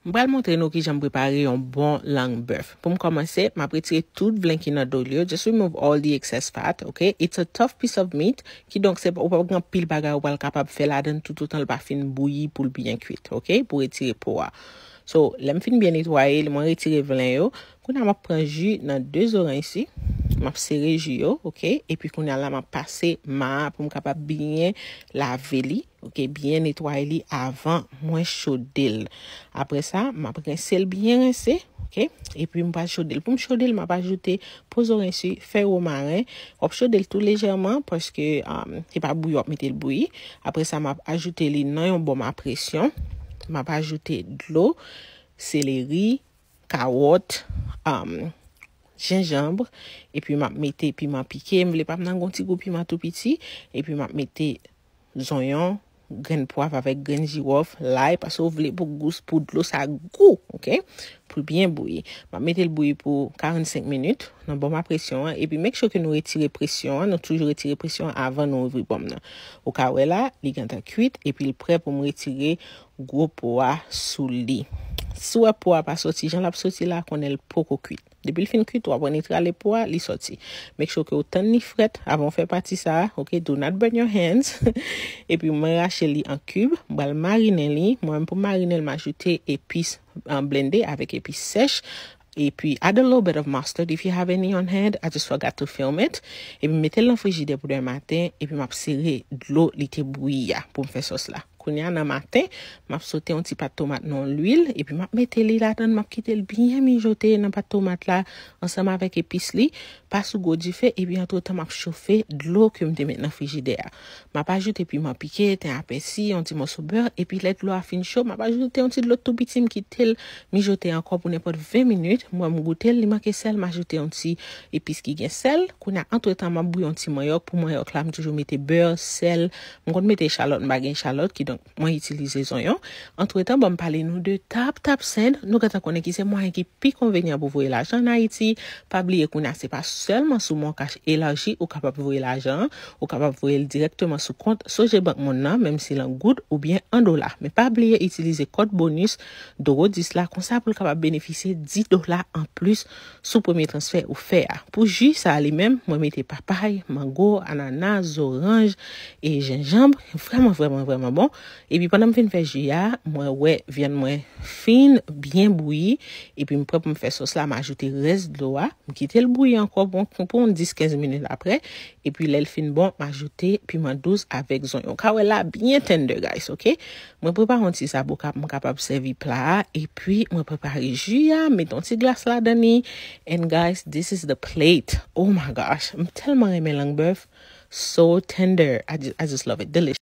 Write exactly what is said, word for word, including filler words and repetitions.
M pral montre nou kijan m prepare yon bon lang bèf. Pou m kòmanse, m ap retire tout vlen ki nan do l yo. Just remove all the excess fat, ok? It's a tough piece of meat. Kidonk, se, ou pa gen anpil bagay ou pral kapab fè ladan l toutotan l pa fin bouyi pou l byen kwit, ok? Pou retire po a. So, lè m fin byen netwaye li, mwen retire vlen yo. Kounye a, m ap pran ji nan de zoranj si. M ap sere ji yo, ok? Epi kounye a la, m ap pase ma a pou m kapab byen lave li. Ok, byen netwaye li avan mwen chode l. Apre sa, m ap rense l byen rense, ok? Epi m pral chode l. Pou m chode l, m ap ajoute po zoranj si, fèy womaren. W ap chode l tou lejèman paske um, se pa bouyi w ap mete l bouyi. Apre sa, m ap ajoute li nan yon bòm a presyon. M ap ajoute dlo, seleri, kawòt, um, jenjanm, epi m ap mete piman pike. M vle pa m nan gon ti gou piman tou piti, epi m ap mete zonyon, grenn pwav avèk grenn jiwòf, lay, paske w vle pou gous, pou dlo sa gou, ok? Pou l byen bouyi. M ap mete l bouyi pou karannsenk minit nan bòm a presyon an, epi make sure ke nou retire presyon an, nou toujou retire presyon an avan nou ouvri bòm nan. Ou ka wè la, li gentan kwit, epi l prè pou m retire gwo po a sou li. Si w wè po a pa soti, jan l ap soti la, konnen l poko kwit. Depi l fin kwit, w ap renetrale po a, li sòti. Make sure ke w tann li frèt avan w fè pati sa a, ok? Do not burn your hands. Epi mwen rache li an kib, m pral marinen li. Mwen menm pou m marinen l, m ajoute epis an blende avèk epis sèch. Epi add a little bit of mustard if you have any on hand. I just forgot to film it. Epi mete l nan frijidè pou demen maten. Epi m ap sere dlo li te bouyi a pou m fè sòs la. Kounye a nan maten, m ap sote yon ti pat tomat nan lwil, epi m ap mete li ladan l, m ap kite l byen mijote nan pat tomat la, ansanm avèk epis li, pa sou gwo dife, epi antretan m ap chofe dlo ke m te met nan frijidè a. M ap ajoute piman pike, ten a pèsi, yon ti mòso bè, epi lè dlo a fin cho, m ap ajoute yon ti dlo tou piti, m kite l mijote ankò pou nenpòt ven minit, m wè m goute l, li manke sèl, m ajoute yon ti epis ki gen sèl. Kounye a, antretan, m ap bouyi yon ti manyòk, pou manyòk la, m toujou mete bè, sèl, m konn mete echalòt, m pa gen echalòt, kidonk mwen itilize zonyon. Antretan, ban m pale nou de TapTapSend. Nou gentan konnen ki se mwayen ki pi konvenyan pou voye lajan ann Ayiti. Pa bliye kounye a, se pa sèlman sou MonCash Elaji ou kapab voye lajan an, ou kapab voye l dirèkteman sou kont Sogebank Moun nan, menm si l an goud oubyen an dola. Men pa bliye itilize kòd bonis Doro dis la, konsa pou l kapab benefisye dis dola anplis sou premye transfè ou fè a. Pou ji sa a li menm, mwen mete papay, mango, anana, zoranj e jenjanm. Vrèman, vrèman, vrèman bon. Epi pandan m fin fè ji a, mwen wè vyann mwen fin byen bouyi. Epi m prè pou m fè sòs la, m ajoute rès dlo a. M kite l bouyi ankò pou, pou yon dis kenz minit apre. Epi lè l fin bon, m ajoute piman dous avèk zonyon. Ou ka wè la byen tender, guys, ok? Mwen prepare yon ti zaboka pou m kapab sèvi pla a, epi mwen prepare ji a, mete yon ti glas ladan li. And guys, this is the plate. Oh my gosh, m tèlman renmen lang bèf. So tender. I just, I just love it. Delicious.